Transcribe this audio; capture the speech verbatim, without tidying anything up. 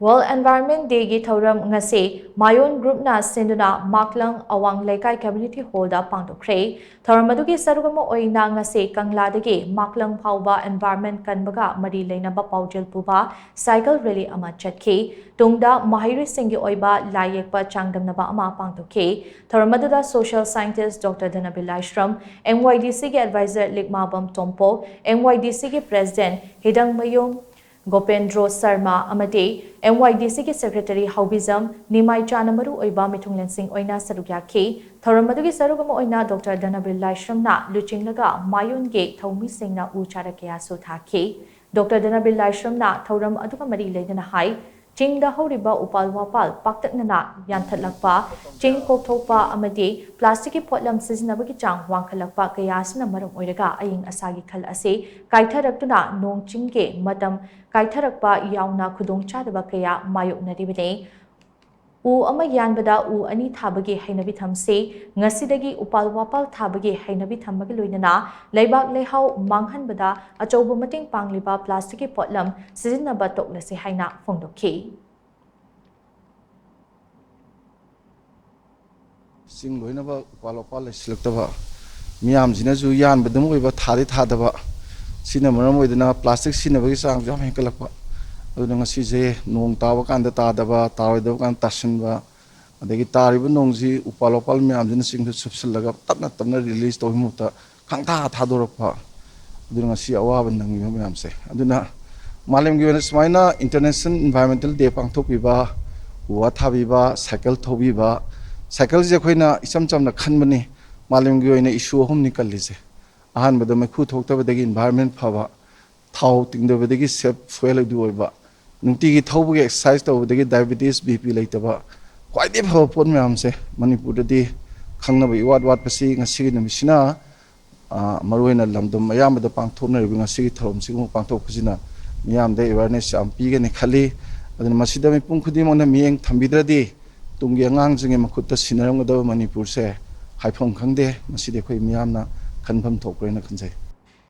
World Environment Day ꯒꯤ ꯊꯧꯔꯝ ꯉꯁꯤ ꯃꯥꯌꯣꯟ group ꯅ ꯁꯤꯟꯗꯨꯅ ꯃꯥꯛꯂꯪ ꯑꯋꯥꯡ ꯂꯩꯀꯥꯏ community hall ꯗ ꯄꯥꯡꯊꯣꯛꯈ꯭ꯔꯦ꯫ ꯊꯧꯔꯝ ꯑꯗꯨꯒꯤ ꯁꯔꯨꯛ ꯑꯃ ꯑꯣꯏꯅ ꯉꯁꯤ ꯀꯪꯂꯥꯗꯒꯤ ꯃꯥꯛꯂꯪ ꯐꯥꯎꯕ environment ꯀꯟꯕꯒ ꯃꯔꯤ ꯂꯩꯅꯕ ꯄꯥꯎꯖꯦꯜ ꯄꯨꯕ cycle rally ꯑꯃ ꯆꯠꯈꯤ꯫ ꯇꯨꯡꯗ ꯃꯍꯩꯔꯣꯏꯁꯤꯡꯒꯤ ꯑꯣꯏꯕ ꯂꯥꯏ ꯌꯦꯛꯄ ꯆꯥꯡꯗꯝꯅꯕ ꯑꯃ ꯄꯥꯡꯊꯣꯛꯈꯤ꯫ ꯊꯧꯔꯝ ꯑꯗꯨꯗ social scientist Doctor ꯙꯅꯕꯤꯔ ꯂꯥꯏꯁ꯭ꯔꯝ, M Y D C ꯒꯤ advisor ꯂꯤꯛꯃꯥꯕꯝ ꯇꯣꯝꯄꯣ, M Y D C ꯒꯤ president ꯍꯤꯗꯪꯃꯌꯨꯝ ꯒꯣꯄꯦꯟꯗ꯭ꯔꯣ ꯁꯔꯃ ꯑꯃꯗꯤ M Y D C ꯒꯤ secretary ꯍꯥꯎꯕꯤꯖꯝ ꯅꯤꯃꯥꯏꯆꯥꯅ ꯃꯔꯨ ꯑꯣꯏꯕ ꯃꯤꯊꯨꯡꯂꯦꯟꯁꯤꯡ ꯑꯣꯏꯅ ꯁꯔꯨꯛ ꯌꯥꯈꯤ꯫ ꯊꯧꯔꯝ ꯑꯗꯨꯒꯤ ꯁꯔꯨꯛ ꯑꯃ ꯑꯣꯏꯅ Doctor ꯙꯅꯕꯤꯔ ꯂꯥꯏꯁ꯭ꯔꯝꯅ ꯂꯨꯆꯤꯡꯂꯒ ꯃꯥꯌꯣꯟꯒꯤ ꯊꯧꯃꯤꯁꯤꯡꯅ ꯎ ꯆꯥꯔꯥ ꯀꯌꯥꯁꯨ ꯊꯥꯈꯤ꯫ Doctor ꯙꯅꯕꯤꯔ ꯂꯥꯏꯁ꯭ꯔꯝꯅ ꯊꯧꯔꯝ ꯑꯗꯨꯒ ꯃꯔꯤ ꯂꯩꯅꯅ ꯍꯥꯏ, ꯆꯤꯡꯗ ꯍꯧꯔꯤꯕ ꯎꯄꯥꯜ ꯋꯥꯄꯥꯜ ꯄꯥꯛꯇꯛꯅꯅ ꯌꯥꯟꯊꯠꯂꯛꯄ, ꯆꯤꯡ ꯀꯣꯛꯊꯣꯛꯄ ꯑꯃꯗꯤ plastic ꯀꯤ ꯄꯣꯠꯂꯝ ꯁꯤꯖꯤꯟꯅꯕꯒꯤ ꯆꯥꯡ ꯋꯥꯡꯈꯠꯂꯛꯄ ꯀꯌꯥ ꯑꯁꯤꯅ ꯃꯔꯝ ꯑꯣꯏꯔꯒ ꯑꯏꯪ ꯑꯁꯥꯒꯤ ꯈꯜ ꯑꯁꯤ ꯀꯥꯏꯊꯔꯛꯇꯨꯅ ꯅꯣꯡ ꯆꯤꯡꯒꯤ ꯃꯇꯝ ꯀꯥꯏꯊꯔꯛꯄ ꯌꯥꯎꯅ ꯈꯨꯗꯣꯡꯆꯥꯗꯕ ꯀꯌꯥ ꯃꯥꯌꯣꯛꯅꯔꯤꯕꯅꯤ꯫ ꯎ ꯑꯃ ꯌꯥꯟꯕꯗ ꯎ ꯑꯅꯤ ꯊꯥꯕꯒꯤ ꯍꯩꯅꯕꯤ ꯊꯝꯁꯤ꯫ ꯉꯁꯤꯗꯒꯤ ꯎꯄꯥꯜ ꯋꯥꯄꯥꯜ ꯊꯥꯕꯒꯤ ꯍꯩꯅꯕꯤ ꯊꯝꯕꯒ ꯂꯣꯏꯅꯅ ꯂꯩꯕꯥꯛ ꯂꯩꯍꯥꯎ ꯃꯥꯡꯍꯟꯕꯗ ꯑꯆꯧꯕ ꯃꯇꯦꯡ ꯄꯥꯡꯂꯤꯕ plastic ꯀꯤ ꯄꯣꯠꯂꯝ ꯁꯤꯖꯤꯟꯅꯕ ꯇꯣꯛꯂꯁꯤ ꯍꯥꯏꯅ ꯐꯣꯡꯗꯣꯛꯈꯤ꯫ ꯆꯤꯡ ꯂꯣꯏꯅꯃꯛ ꯎꯄꯥꯜ ꯋꯥꯄꯥꯜ ꯂꯩꯁꯤꯜꯂꯛꯇꯕ, ꯃꯤꯌꯥꯝꯁꯤꯅꯁꯨ ꯌꯥꯟꯕꯗꯨꯝ ꯑꯣꯏꯕ, ꯊꯥꯗꯤ ꯊꯥꯗꯕ, ꯁꯤꯅ ꯃꯔꯝ ꯑꯣꯏꯗꯨꯅ plastic ꯁꯤꯖꯤꯟꯅꯕꯒꯤ ꯆꯥꯡꯁꯨ ꯌꯥꯝ ꯍꯦꯟꯒꯠꯂꯛꯄ꯫ ꯑꯗꯨꯅ ꯉꯁꯤꯁꯦ ꯅꯣꯡ ꯇꯥꯕ ꯀꯥꯟꯗ ꯇꯥꯗꯕ, ꯇꯥꯔꯣꯏꯗꯕ ꯀꯥꯟꯗ ꯇꯥꯁꯤꯟꯕ, ꯑꯗꯒꯤ ꯇꯥꯔꯤꯕ ꯅꯣꯡꯁꯤ ꯎꯄꯥꯜ ꯋꯥꯄꯥꯜ ꯃꯌꯥꯝꯁꯤꯅ ꯆꯤꯡꯗ ꯆꯨꯞꯁꯤꯜꯂꯒ ꯇꯞꯅ ꯇꯞꯅ release ꯇꯧꯕꯒꯤ ꯃꯍꯨꯠꯇ ꯈꯪꯊꯥ ꯊꯥꯗꯣꯔꯛꯄ꯫ ꯑꯗꯨꯅ ꯉꯁꯤ ꯑꯋꯥꯕ ꯅꯪꯉꯤꯕ ꯃꯌꯥꯝꯁꯦ꯫ ꯑꯗꯨꯅ ꯃꯥꯂꯦꯝꯒꯤ ꯑꯣꯏꯅ ꯁꯨꯃꯥꯏꯅ International Environmental Day ꯄꯥꯡꯊꯣꯛꯄꯤꯕ, ꯎ ꯋꯥ ꯊꯥꯕꯤꯕ, cycle ꯊꯧꯕꯤꯕ, cycle ꯁꯦ ꯑꯩꯈꯣꯏꯅ ꯏꯆꯝ ꯆꯝꯅ ꯈꯟꯕꯅꯤ꯫ ꯃꯥꯂꯦꯝꯒꯤ ꯑꯣꯏꯅ issue ꯑꯍꯨꯝꯅꯤ ꯀꯜꯂꯤꯁꯦ꯫ ꯑꯍꯥꯟꯕꯗ ꯃꯩꯈꯨ ꯊꯣꯛꯇꯕꯗꯒꯤ environment ꯐꯕ, ꯊꯥꯎ ꯇꯤꯡꯗꯕꯗꯒꯤ safe fuel ꯑꯗꯨ ꯑꯣꯏꯕ, ꯅꯨꯡꯇꯤꯒꯤ ꯊꯧꯕꯒꯤ exercise ꯇꯧꯕꯗꯒꯤ diabetes, B P ꯂꯩꯇꯕ, ꯈ꯭ꯋꯥꯏꯗꯒꯤ ꯐꯕ ꯄꯣꯠ ꯃꯌꯥꯝꯁꯦ ꯃꯅꯤꯄꯨꯔꯗꯗꯤ ꯈꯪꯅꯕ ꯏꯋꯥꯠ ꯋꯥꯠꯄꯁꯤ ꯉꯁꯤꯒꯤ ꯅꯨꯃꯤꯠꯁꯤꯅ, ꯑ, ꯃꯔꯨꯑꯣꯏꯅ ꯂꯝꯗꯝ ꯑꯌꯥꯝꯕꯗ ꯄꯥꯡꯊꯣꯛꯅꯔꯤꯕ ꯉꯁꯤꯒꯤ ꯊꯧꯔꯝꯁꯤꯒꯨꯝꯕ ꯄꯥꯡꯊꯣꯛꯄꯁꯤꯅ ꯃꯤꯌꯥꯝꯗ awareness ꯌꯥꯝ ꯄꯤꯒꯅꯤ ꯈꯜꯂꯤ꯫ ꯑꯗꯨꯅ ꯃꯁꯤꯗ ꯃꯤꯄꯨꯝ ꯈꯨꯗꯤꯡꯃꯛꯅ ꯃꯤꯠꯌꯦꯡ ꯊꯝꯕꯤꯗ꯭ꯔꯗꯤ ꯇꯨꯡꯒꯤ ꯑꯉꯥꯡꯁꯤꯡꯒꯤ ꯃꯈꯨꯠꯇ ꯁꯤꯟꯅꯔꯝꯒꯗꯕ ꯃꯅꯤꯄꯨꯔꯁꯦ ꯍꯥꯏꯐꯝ ꯈꯪꯗꯦ꯫ ꯃꯁꯤꯗꯤ ꯑꯩꯈꯣꯏ ꯃꯤꯌꯥꯝꯅ ꯈꯟꯐꯝ ꯊꯣꯛꯄ꯭ꯔꯦꯅ ꯈꯟꯖꯩ꯫